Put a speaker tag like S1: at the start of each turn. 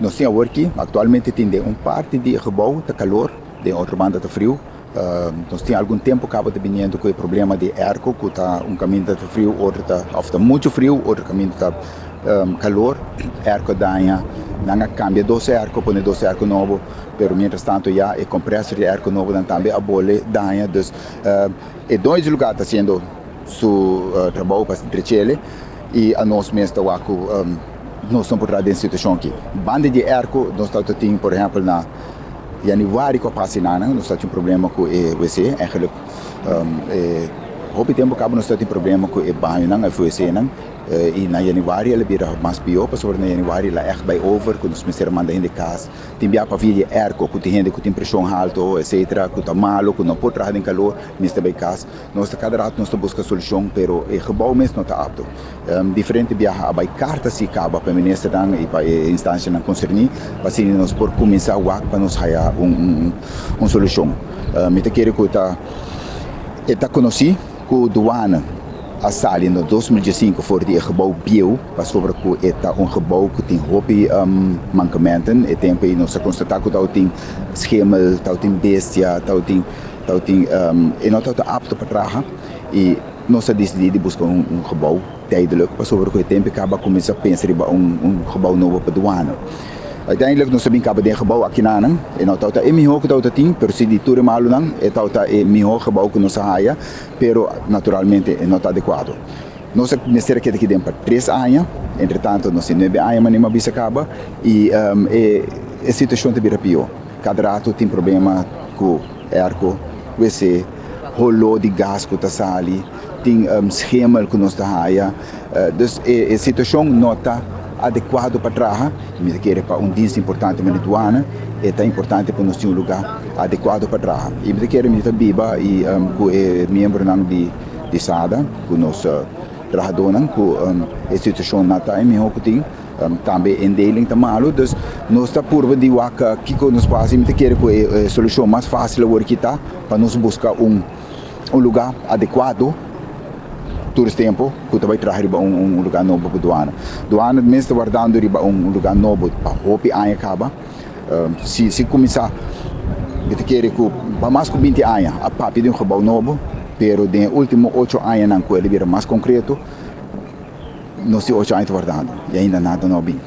S1: Nos tin awor aki, actualmente tin den un parti di e gebouw ta calor, den otro banda ta friu. Nos tin algun tempo caba ta biniendo cu e problema di airco cu ta un caminda ta friu, otro ta of ta mucho friu, otro caminda ta calor. Airco daña, nan a cambia dos airco, pone dos airco nobo, pero mientras tanto ya e compressor di airco nobo nan tambe a bole daña. Dus e doño di lugar ta haciendo su trabou pa drechele y anos mes ta wak cu nos no por traha den situacion aki. Banda di e airco nos ta tin por ehempel na januari cu a pasa e nan nos ta tin problema cu e wc. Eigenlijk e hopi tempo caba nos ta tin problema cu e bañonan, e wcnan y na januari el a bira mas pio pasobra na januari el a echt bay over cu nos mester a manda hende cas. Tin bia pavia di airco cu tin hende cu tin presion halto etcetera cu ta malo cu no por traha den calor mester bay cas. Nos ta cada rato nos ta busca solucion pero e gebouw mes no ta apto. Diferente biaha a bay carta si caba pa e ministernan y pa e instancianan concerni pa asina nos por cuminsa wak pa nos haya un un solucion. Mi ta kere cu ta e ta conoci cu Douane a sali na 2015 for di e gebouw bieu pasobra cu e ta un gebouw cu tin hopi mankementen. E tempo ey nos a constata cu tabatin schimmel, tabatin bestia, tabatin tabatin e no tabata apto pa traha y nos a disidí di buska un gebouw tijdelijk pasobra ku e tempu e kaba kuminsá pensa riba un gebouw nobo pa duana. Uiteindelijk nos a bin kaba den e gebouw akinanan, e no tabata e mihó ku tabata tin, pero si di tur e malunan e tabata e mihó gebouw ku nos a haya, pero naturalmente e no ta adekuado. Nos a mester a keda aki den pa tres aña, entretanto nos tin nuebe aña manera mi a bisa kaba y e situashon ta bira pió. Kada rato tin problema ku airco, wc, holó di gas ku ta sali, tin schemel ku nos ta haya. Dus e situashon no ta adekuado pa traha. Mi ta kere pa un dienst importante manera duana e ta importante pa nos tin un lugá adekuado pa traha. I mi ta kere mi ta biba i ku e miembronan di di SADA, ku nos trahadónan ku e situashon no ta e mihó ku tin. Tambe indeling ta malu, dus nos ta purba di wak kiko nos por hasi. Mi ta kere ku e solushon mas fásil awor aki ta pa nos buska un un lugá adekuado tur es tempu ku ta bai traha riba un lugá nobo pa duana. Duana mes ta wardando riba un lugá nobo pa hopi aña kaba. Si si kuminsá mi ta kere ku pa mas ku binti aña a papia di un gebou nobo, pero den e último ocho añanan ku el a bira mas konkreto. Nos tin ocho aña ta wardando y ainda nada no a bin.